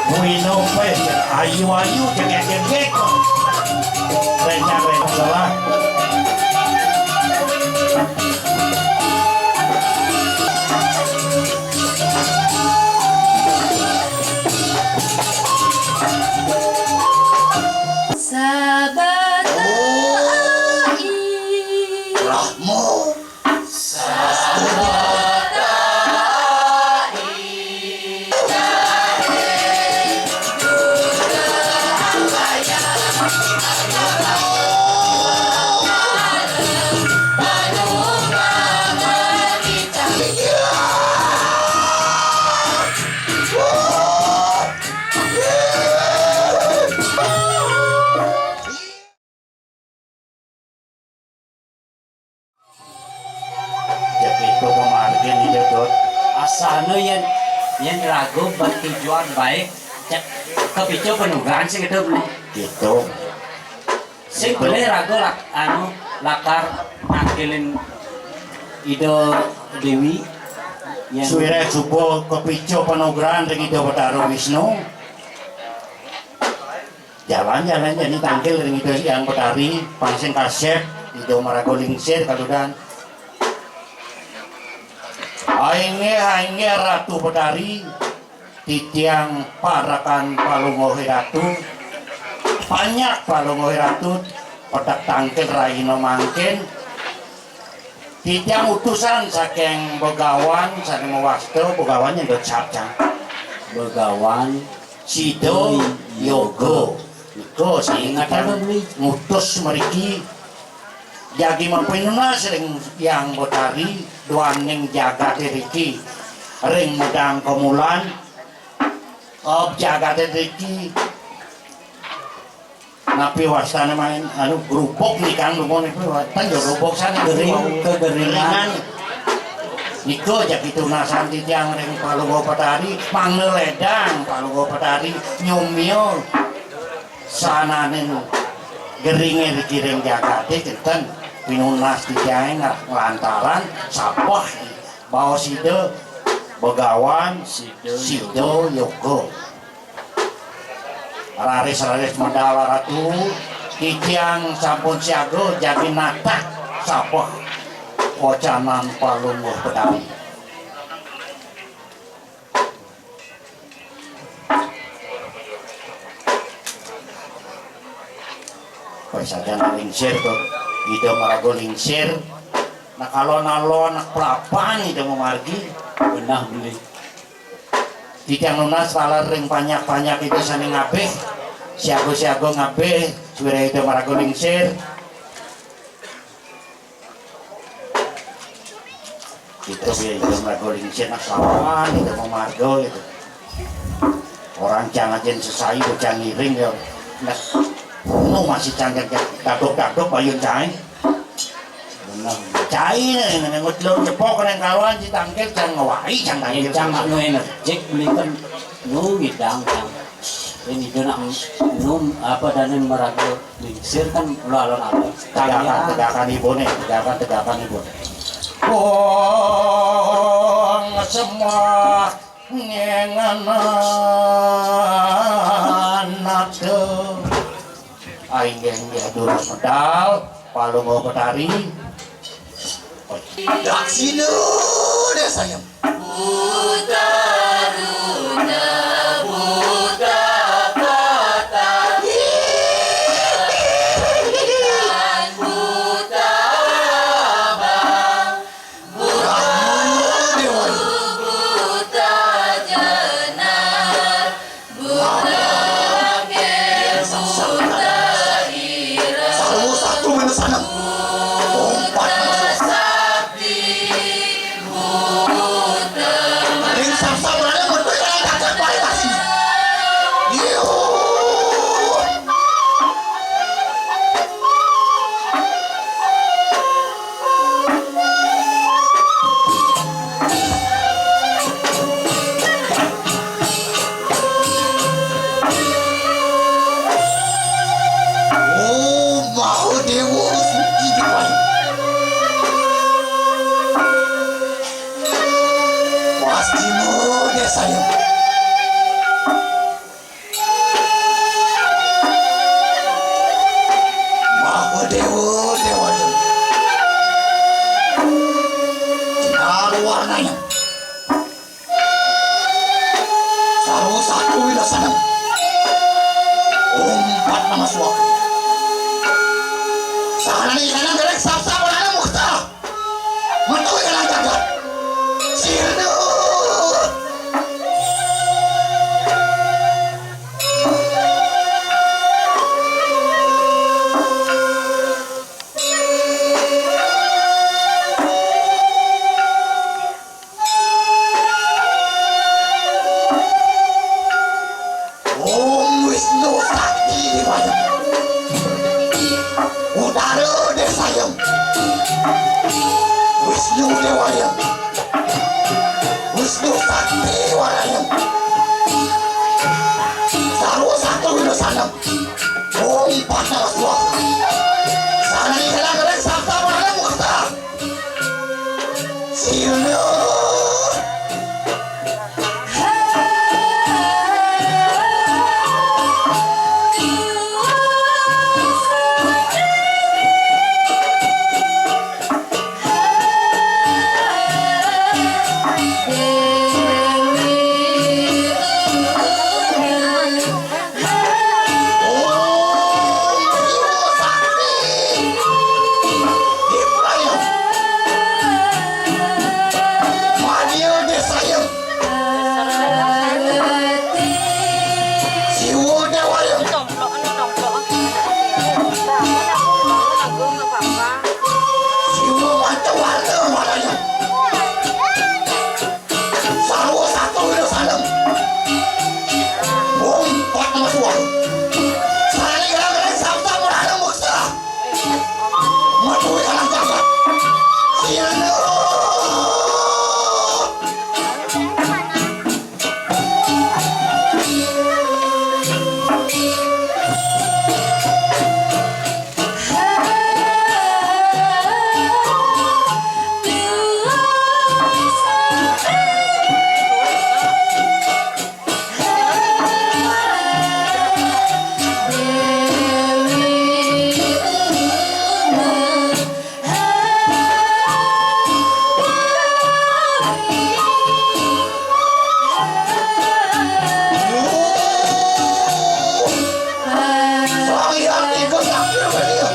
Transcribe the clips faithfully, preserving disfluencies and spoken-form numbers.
Muinum wéh, ayu-ayu, jegég-jegég. Rencang-rencang salah. Sabata ai. Rahmu. Ya, kitu pamargin itu, Dut. Asalna yén, yén raga bertujuan baik, cék kapica panugrahan sing kitu, Bli. Kitu. Sing beli raga lak-, anu, lakar nangkilin Ida Déwi, yén suwiré suba kapica panugrahan ring Ida Betara Wisnu. Jalan-jalan jani tangkil ring Ida Hyang Betari, pang sing kasép, Ida maraga lingsir kaludan. Ainggih, ainggih Ratu Betari, titiang parekan Palungguh Ratu, panjak Palungguh Ratu, pedek tangkil rahina mangkin, titiang utusan saking Begawan sané mawasta, Begawan nyén dot sap, Cang? Begawan Sida Yoga. Nika sing ingat, Cang, ngutus mriki jagi mapinunas ring Hyang Betari duaning jagaté riki ring Medang Kemulan. Ob jagaté riki Napi wastané main, anu, grubug nika, dumun niku, ten ya grubug sané, gering, kegeringan. Nika jagi tunasan titiang ring Palungguh Betari, mangda lédang Palungguh Betari nyumia sananing geringé riki ring jagaté, kinten pinunas titiangé nglantaran sabeh baos Ida Begawan Sida Yoga. Raris-raris medal Ratu, titiang sampun siaga jagi natah sabeh wacanan Palungguh Betari. Pasajan lingsir to, Ida maraga lingsir. Nak alon-alon, nak pelapan Ida mamargi. Benah beli. Titiang nunas taler ring panjak-panjak Ida sané ngabih, siaga-siaga ngabih, suwiré Ida maraga lingsir. Kita biar Ida maraga lingsir, nak lawan Ida mamarga gitu. Orang Cang ajin sesai, bocah ngiring ya. Nah, nu masih Cang, Cang, Cang, dadok-dadok bayun cai. Bener. Cai né, né, né, ngut lur jepok, né, karuan, ci tangkil, Cang, ngawai, Cang, tangkil. Cang, anu, energik, beli kan, nu, ngidang, Cang. Ini dia nak, nu, apa, dané maraga lingsir kan, lu alon-alon. Tegakan, tegakan ibu nih, tegakan, tegakan ibu. Wong semua ngenganan nada. Ainggih, inggih, durus medal, Palungguh Betari. Daksina, dé sayang. Buta runa, buta patah, buta abang. Buta jenar, buta pikir, buta ireng. Sarwa satu menesanem. Ompat sakti, buta. Ring sang Satu wina sanem. Umpat nama suak. Sahanana ikana gerek sap-sap, mana mukta. Metu ikana jagat. Sirna. Om Wisnu Sakti Dewayang. Udara Desayang. Wisnu Dewayang. Wisnu Sakti Warayang. Sarwa Sakti Wina Sanem. Om Pada Swaha. Sahanana ikana gerek sap-sap, mana mukta. Sirna. Om Siwa Sakti Dipayang. Madil Desayang. Siwa Dewayang. Siwa Mancawarna Warayang. Sarwa Sakti Wina Sanem. Om Padma Swaha. Sahanana ikana gerek sap-sap, mana mukta. Metu ikana jagat. Sirna. Sang Hyang Tiga Sakti Raja.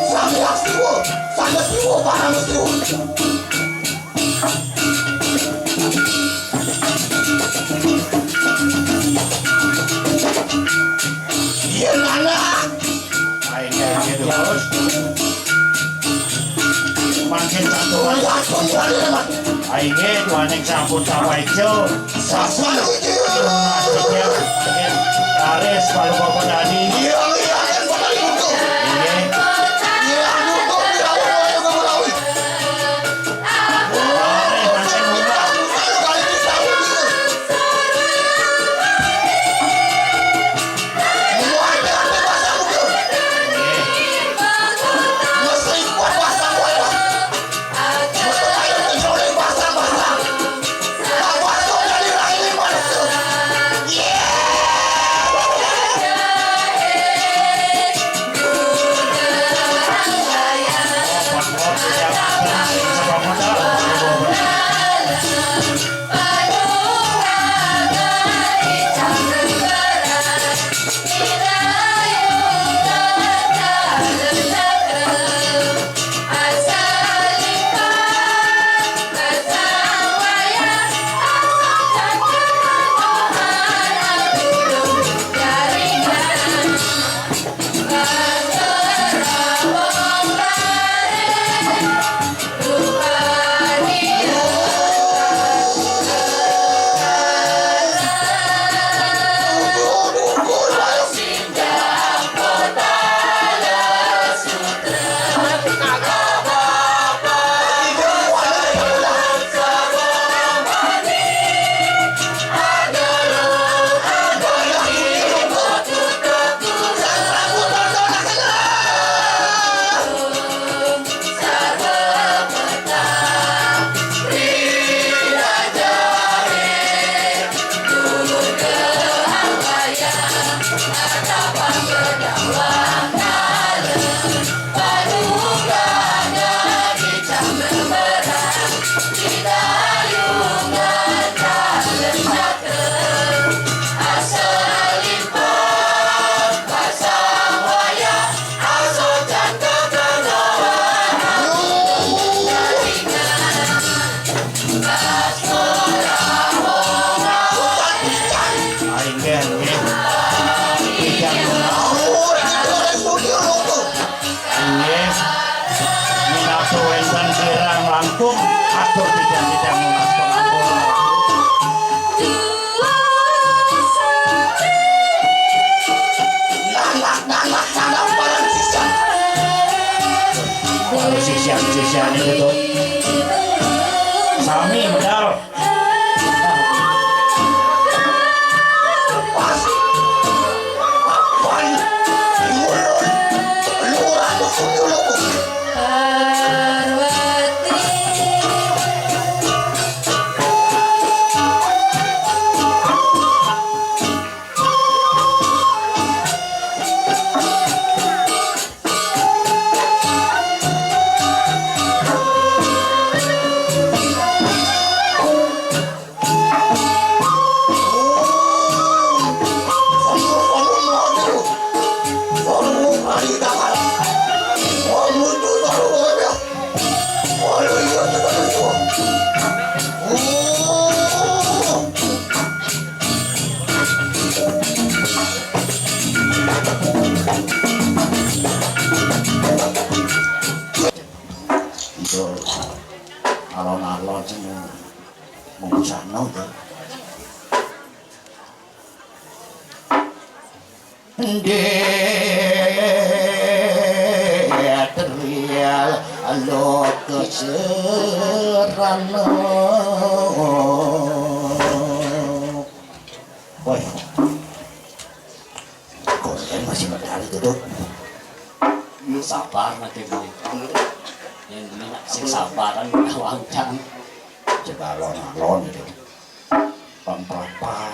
Sang Hyang Siwa, Sang Hyang Siwa, Parama Siwa. Yén anak. Aing téh gitu terus. Makin satu lagi. Aing gé tuaning sampun sawaéca. Sasar gitu. Laris kalau bapak tadi. Iya, iya, yang bapak itu. Iya. Iya, aduh, kok tidak mau, ayo, kamu tahu. Nggih. Titiang nunas. Nggih. Minatur wénten kirang langkung, atur titiang, titiang nunas pangampura. Nanak, nanak, nanak, para sisya. Para sisya, sisya niku, Dut. Sami medal. Alon-alon sing mung sana to. Nggih, terial lo keserano. Woi. Konden masih medal itu, Dut. Sabar nanti beli. Yang dulu nak sing sabaran, wancang. Cek alon-alon itu. Pam-papan.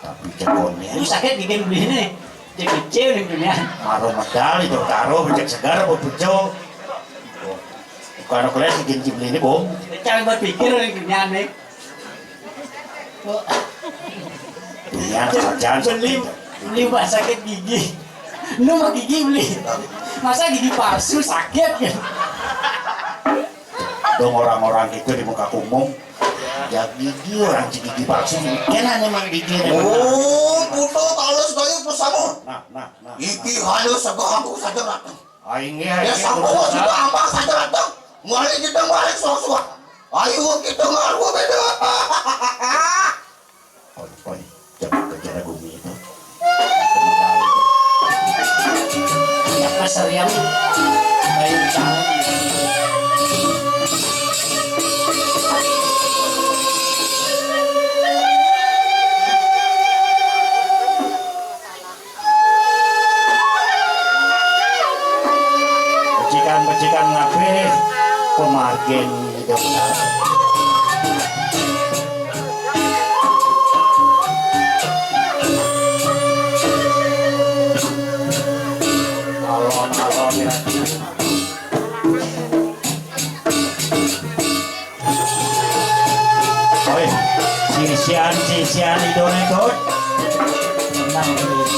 Tapi cek konden. Itu sakit gigi beli ini. Cek kecil nih punya. Maro medal itu karo, cek segar apa bejo. Bukan aku lihat gigi beli ini, Bung. Jangan berpikir nih punya nih. Iya, kerjaan beli, beli mbak sakit gigi. Nu mah gigi beli. Masa gigi palsu sakit gitu. Dong orang-orang itu di muka umum. Ya gigi orang si gigi palsu. Kena memang gigi. Oh, puto halus kayu pesangon. Nah, nah, nah. Gigi halus aku saja rata. Aing ya. Ya sampun sudah ambak saja rata. Mulai kita mulai suak-suak. Ayo kita ngaruh beda. Oi, oi, jangan kejar bumi itu. Ya, Mas Riam, baik banget. Becikan-becikan ngabih pemargin hidup. Alon-alon ya. Oi, sisian-sisian idone, Dut. Tenang, Dut.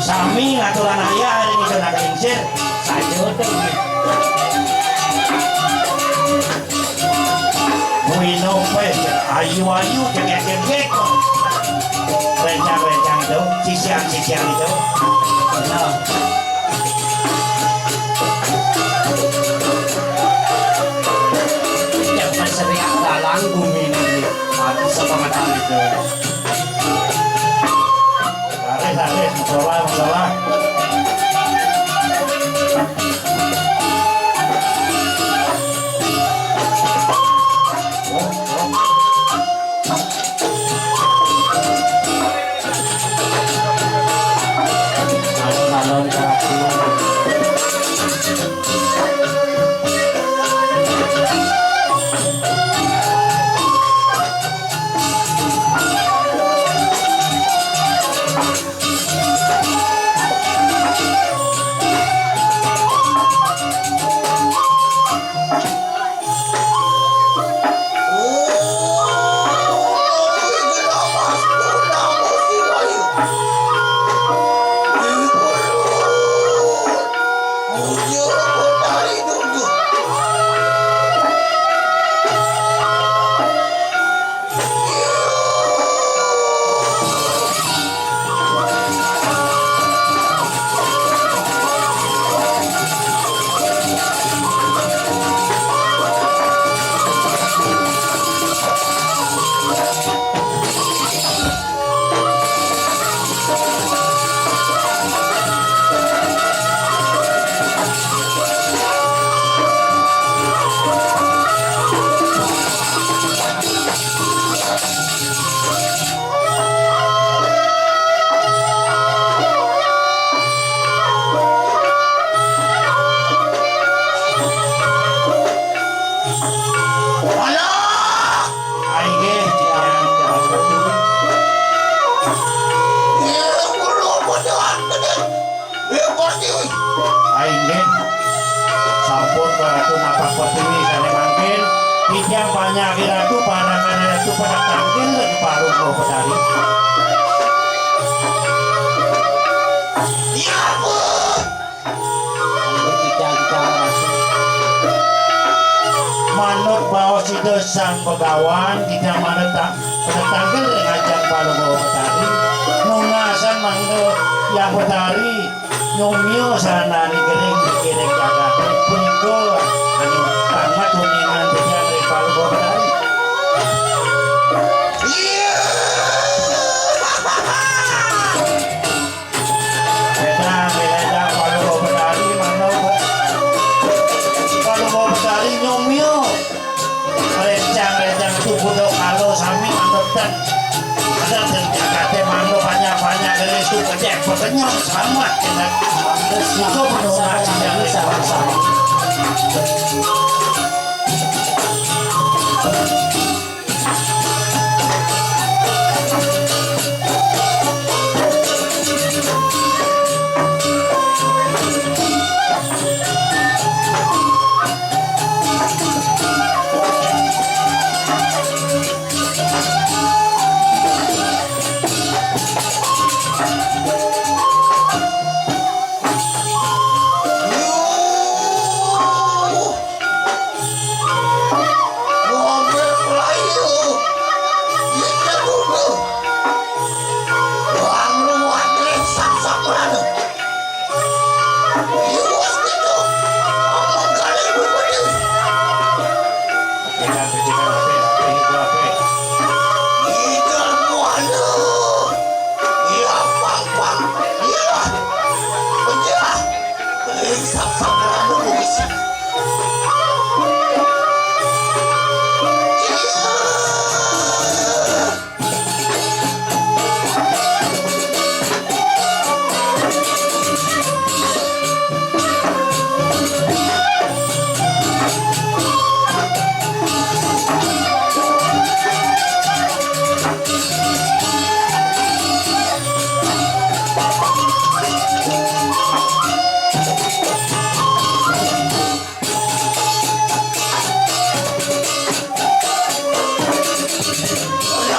Sami ngaturan ayah hari ini, Dut, ada lingsir. Saja, Dut. Buino, weh, ayu-ayu, jegek-jegek. Rencang-rencang itu, sisian-sisian itu. Nah. Yang meseriak dalang bumi ini. Mati sama kali itu. Laris, laris, masalah, masalah. Ratu napak pertiwi sané mangkin, titiang panjak Ratu, para kare Ratu pada tangkil ring Palungguh Betari. Iya, Bu. Manut baos Ida Sang Begawan, titiang manut ta-, pada tangkil ring ajeng Palungguh Betari, nunasang mangda Hyang Betari nyomia srananing gering ring jagat punika anu banget uningan titiang ring Palungguh Betari. Wedang, wedang, Palungguh Betari, mangda Palungguh Betari nyomia. Rencang-rencang tu budak kalo sami manut dan ada dan jagate mangga banyak-banyak gelis tu kecek pekenyong selamat kena. Itu menurut sama-sama.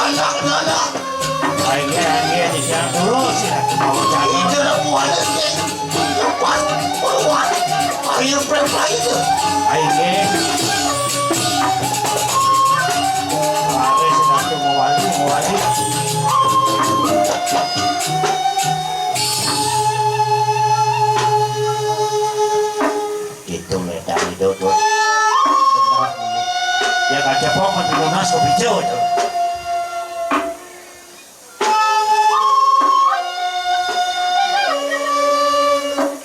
Anak, anak. Ayo, ayo, ayo, terus ya. Mau cari. Itu udah puas, lepas, keluar. Ayo, play, play itu. Ayo, ayo. Ayo, sedang tuh mau wali, mau wali. Gitu, Medan itu tuh. Ya, kacepok mah lunas kopi hijau itu.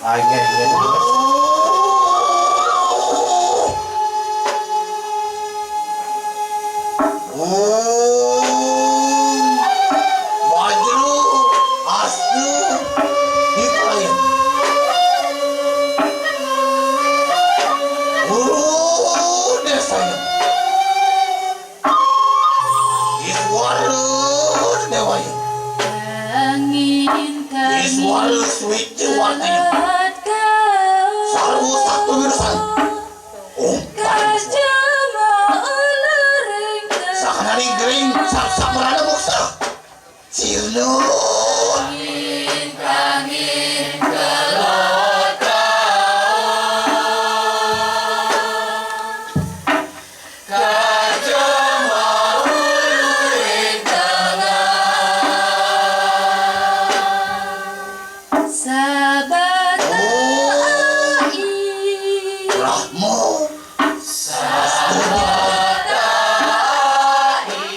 Ah, iya, iya, iya. Om Wajru Astu Hiprayam. Guru Desayam. Iswara Dewayam. Iswara Switya Warnayam. Sarwa Satwa Wirsayam. Om Parima. Sakananing gering sap-sap mrana moksa. Sirna. Sabat. Oh. Ai. Rahma. Sabat. Ai.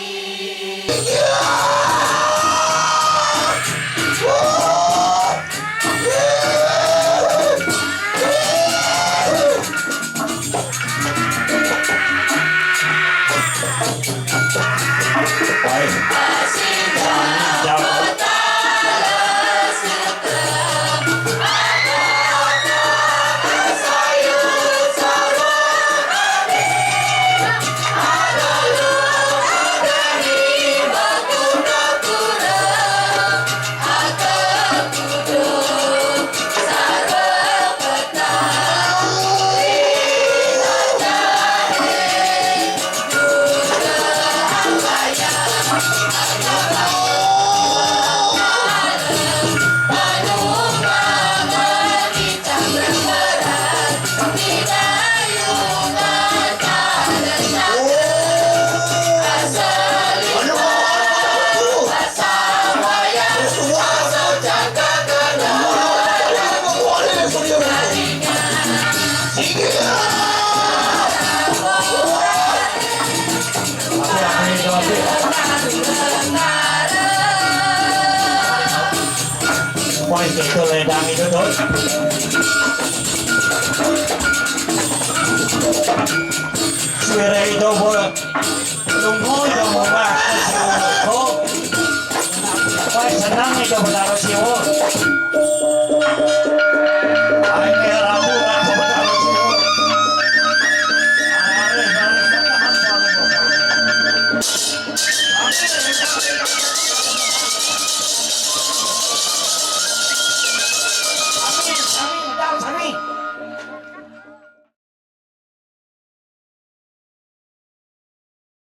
Ito le dami to to.